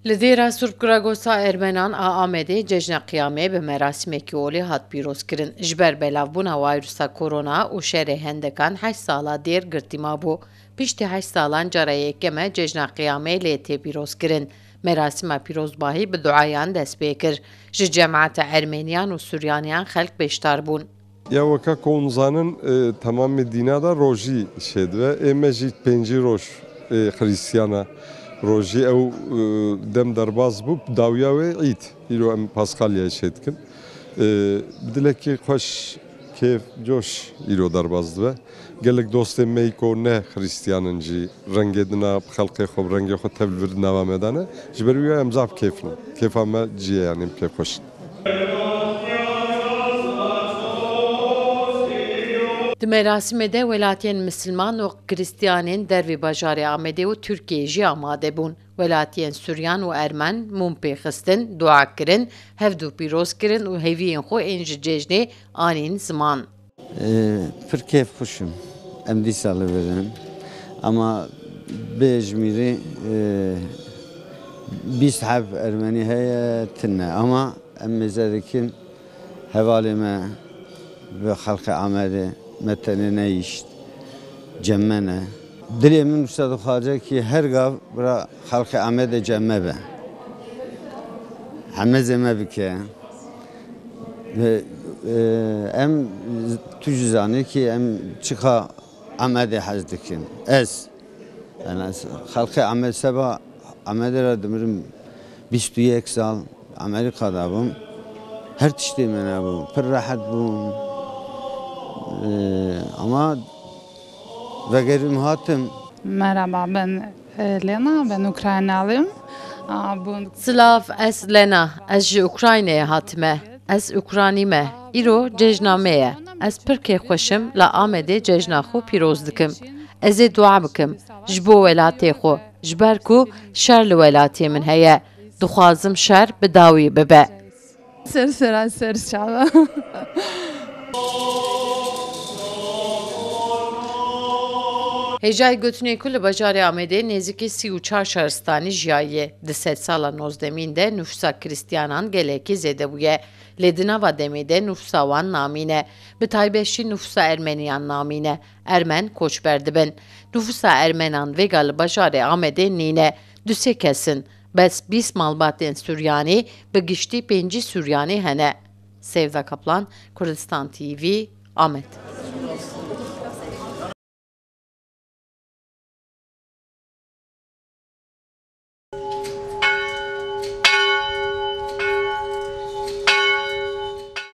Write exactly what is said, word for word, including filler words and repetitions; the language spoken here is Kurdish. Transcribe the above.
Li dêra Surp Kuragosa Ermenan a Amedê cejna Qiyamê bi merasîmekî olî hat pîrozkirin. Ji ber belavbûna wayrusa korona û şerê hendekan heşt sala dêr girtî mabû. Piştî heşt salan cara yekem e cejna Qiyamê lê tê pîrozkirin. Merasîma pîrozbahî bi duayan dest pê kir. Ji cemaeta Ermeniyan û Suryaniyan xelk beşdar bûn. Ya weke ku hûn zanin, e, temamê dîna de rojî çêdibe. Ê me jî pêncî roj, e, Xrîstiyana rojî ew, e, dem derbas bû, dawiya wê îd. Îro em Paskalyayê çêdikin. E, bi dilekî xweş, kêf, coş îro derbas dibe. Gelek dostên me yî ku ne Xrîstiyan in jî rengê dina bi xelkê xwe, bi rengê xwe tev li vir nava me de ne. Ji ber wî ya em zaf kêf in. Kêfa me cî ye, yanî em kêfxweş in. Di merasîmê de welatiyên misilman û Xrîstiyanên dervê bajarê Amedê û Tirkiyeyê jî amade bûn. Welatiyên Suryan û Ermen mûm pê xistin, dua kirin, hevdû pîroz kirin û hêviyên xwe ên ji cejnê anîn ziman. Ee, pir kêfxweş im. Em dîsa li vir in. Ama bê jimîrî, e, bîst heb Ermenî heye, tune. Ama em mêze dikin, hevalê me bi xelkê Amedê me tenê neyişt, cem me ne. Dilê min wisa dixwaze ki her gav bira xelkê Amedê cem me be. Hemezê me bike. Ve, e, em, tu jî zanî ki em çiqa Amedê hez dikin. Ez, yani ez xelkê Amed seba Amedê re dimirim bîst û yek sal Amerîka de bûm. Her tiştê me nebû. Pir rehet bûm. E, ama vegerim hatim. Merhaba, ben, e, Lena, ben Ukraynalıyım. Aa, bu Silav, ez Lena, ez ji Ukraynayê hatime. Ez Ukranî me. Îro cejna me ye. Ez pir kêfxweş im, la Amedê cejna xwe pîroz dikim. Ez ê dua bikim ji bo welatê xwe, ji ber ku şer li welatê min heye. Dixwazim şer bi dawî bibe. Ser sera ser çava. Hêjayî gotinê ku li bajarê Amedê nêzîkî sî û çar şaristanî jiyaye, di sedsala nozdemîn de nufsa Krîstiyanan gelekî zêde bûye. Lê di nava demê de nufsa wan namîne. Bi taybet jî nufsa Ermeniyan namîne. Ermen koçber dibin. Nufsa Ermenan vêga li bajarê Amedê nîne. Du sê kes in. Bes bîst malbatên Suryanî, bi giştî pêncî Suryanî hene. Sevda Kaplan, Kurdistan T V, Amed.